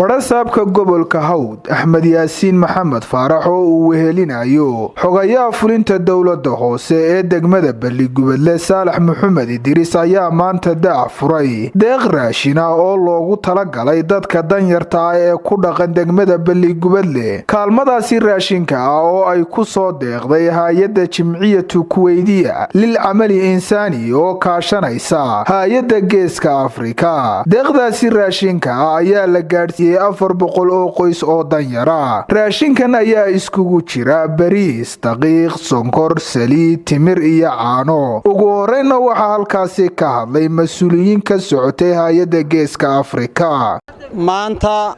Badhasaabka gobolka Hawd, Axmed Yaasiin Maxamed Faarax, oo uu wehelinayo xogayaha fulinta dowlada hoose ee degmada Balligubadle, Saalax Maxamed Idriis, ayaa maanta daac furay deeq raashin ah oo loogu talagalay dadka danyarta ah ee ku dhaqan degmada Balligubadle. Kaalmadaasi raashinka ah oo ay ku soo deeqday hay-adda Jimciyatu Kuweydiya lil Camali Insaani oo kaashanaysa hay-adda Geeska Afrika. Deeqdaasi raashinka ah ayaa la gaadhsiiyey 400 oo qoys oo danyara. Raashinkan ayaa iskugu jira bariis, daqiiq, sonkor, saliid, timir iyo caano. Ugu horeynna waxaa halkaasi ka hadlay mas-uuliyiin ka socotay hay-adda Geeska Afrika. Maanta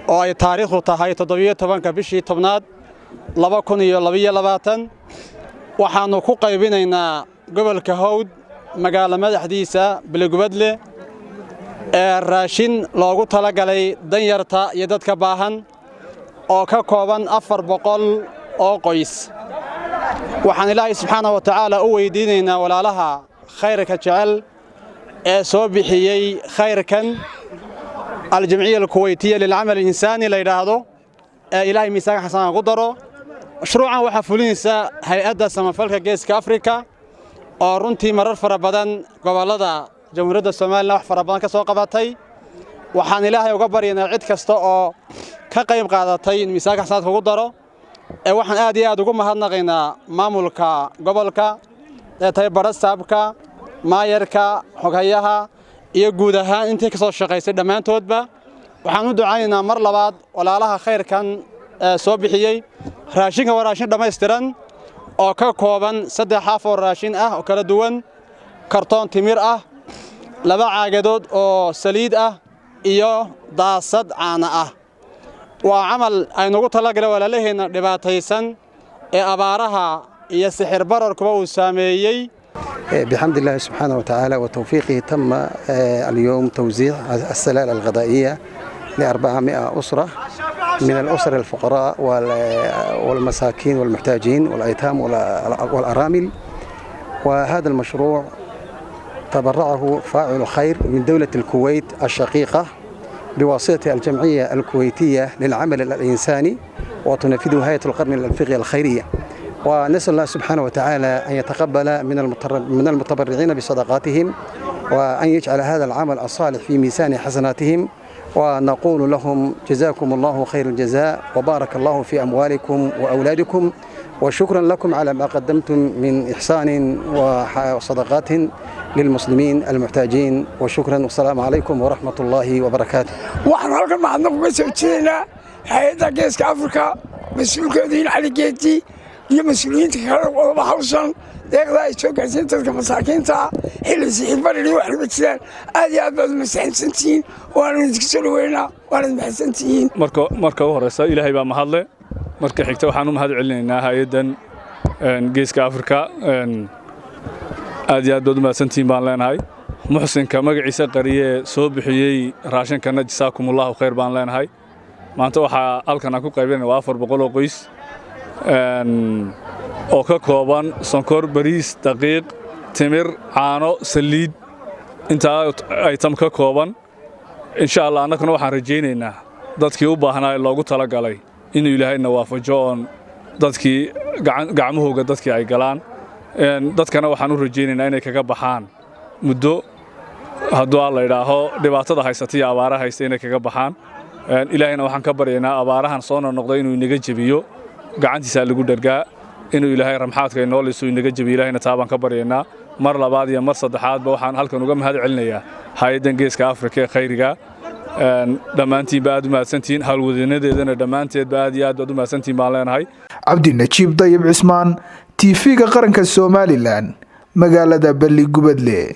oo ay taariikhdu tahay 17-ka bishii 10aad 2022, waxaannu ku qaybinaynaa gobolka Hawd, magaalo madaxdiisa Beligubadle, ee raashin loogu talagalay danyarta iyo dadka baahan oo ka kooban 400 oo qoys. Waxaan Ilaahay subxaana wa tacaala u weyddiinaynaa walaalaha khayrka jecel ee soo bixiyey khayrkan, Aljamciya Alkuweytiya Lilcamal Alinsaani la yidhaahdo, ee Ilaahay miisaanka xasanka ku daro. Mashruucan waxaa fulinaysa hay-adda samafalka Geeska Afrika oo runtii marar fara badan gobollada Jamhuuriyadda Somalilan wax fara badan ka soo qabatay. Waxaan Ilaahay uga baryaynaa cid kasta oo ka qayb qaadatay in miisaanka xasanaadka ugu daro. Ee waxaan aad iyo aad ugu mahadnaqaynaa maamulka gobolka ee tahay badhasaabka, maayarka, xoghayaha iyo guud ahaan intii ka soo shaqaysay dhammaantoodba. Waxaan u ducaynaynaa mar labaad walaalaha khayrkan soo bixiyey. Raashinka waa raashin dhammaystiran oo ka kooban saddex xaaf oo raashin ah oo kala duwan, kartoon timir ah, laba caagadood oo saliid ah iyo daasad caana ah. Waa camal aynugu talagalay walaalaheenna dhibaataysan ee abaaraha iyo sixir bararkuba uu saameeyey. بحمد الله سبحانه وتعالى وتوفيقه، تم اليوم توزيع السلال الغذائية ل400 أسرة من الأسر الفقراء والمساكين والمحتاجين والأيتام والأرامل. وهذا المشروع تبرعه فاعل خير من دولة الكويت الشقيقة بواسطة الجمعية الكويتية للعمل الإنساني، وتنفذه هيئة القرن الأفريقي الخيرية. ونسأل الله سبحانه وتعالى أن يتقبل من المتبرعين بصدقاتهم، وأن يجعل هذا العمل الصالح في ميزان حسناتهم، ونقول لهم جزاكم الله خير الجزاء وبارك الله في أموالكم وأولادكم، وشكرا لكم على ما قدمتم من إحسان وصدقات للمسلمين المحتاجين، وشكرا، والسلام عليكم ورحمة الله وبركاته. Waxaan halkan mahadnaq uga soo jeedinaa hay-adda Geeska Afrika, mas-uulkeedu in Cali Geeti iyo mas-uuliyiinta kale wadaba hawshan deeqda ay soo gaarsiin dadka masaakiinta ah xilli sixir barar wax lama jiraan. Aad iyo aad baad u masaxinsantihiin, waana idinka soo dhaweynaa, waana mahadsantihiin. Marka u horeysa Ilaahay baa mahadle. Marka xigta waxaan u mahad celinaynaa hay-addan Geeska Afrika. Aad iyo aad baad u mahadsantihiin baan leenahay. Muxsinka magaciisa qariyee soo bixiyey raashinkana jasaakumullahu khayr baan leenahay. Maanta waxaa halkan aan ku qaybinayna waa 400 oo qoys oo ka kooban sonkor, bariis, daqiiq, timir, caano, saliid, intaa item ka kooban. Insha Allah annaguna waxaan rajaynaynaa dadkii u baahnaa ee loogu talagalay inuu Ilaahayna waafajo oon dadkii gacmahooga dadkii ay galaan. Dadkana waxaan u rajaynaynaa inay kaga baxaan muddo, hadduu Alla idhaaho, dhibaatada haysata iyo abaaraha haysta inay kaga baxaan. Ilaahayna waxaan ka baryaynaa abaarahan soo noqnoqday inuu inaga jebiyo. Gacantiisaa lagu dhargaa. Inuu Ilaahay ramxaadka inoo liso inaga jebiyo, Ilaahayna taa baan ka baryaynaa. Mar labaad iyo mar saddexaadba waxaan halkan uga mahad celinayaa hay-addan Geeska Afrika ee khayriga. Dhammaantiinba aad u mahadsantihiin, howlwadeenadeedana dhammaanteedba aad iyo aad baad u mahadsantihiin baan leenahay. Cabdinajiib Dayib Cismaan, TV-ga Qaranka Somalilan, magaalada Balligubadle.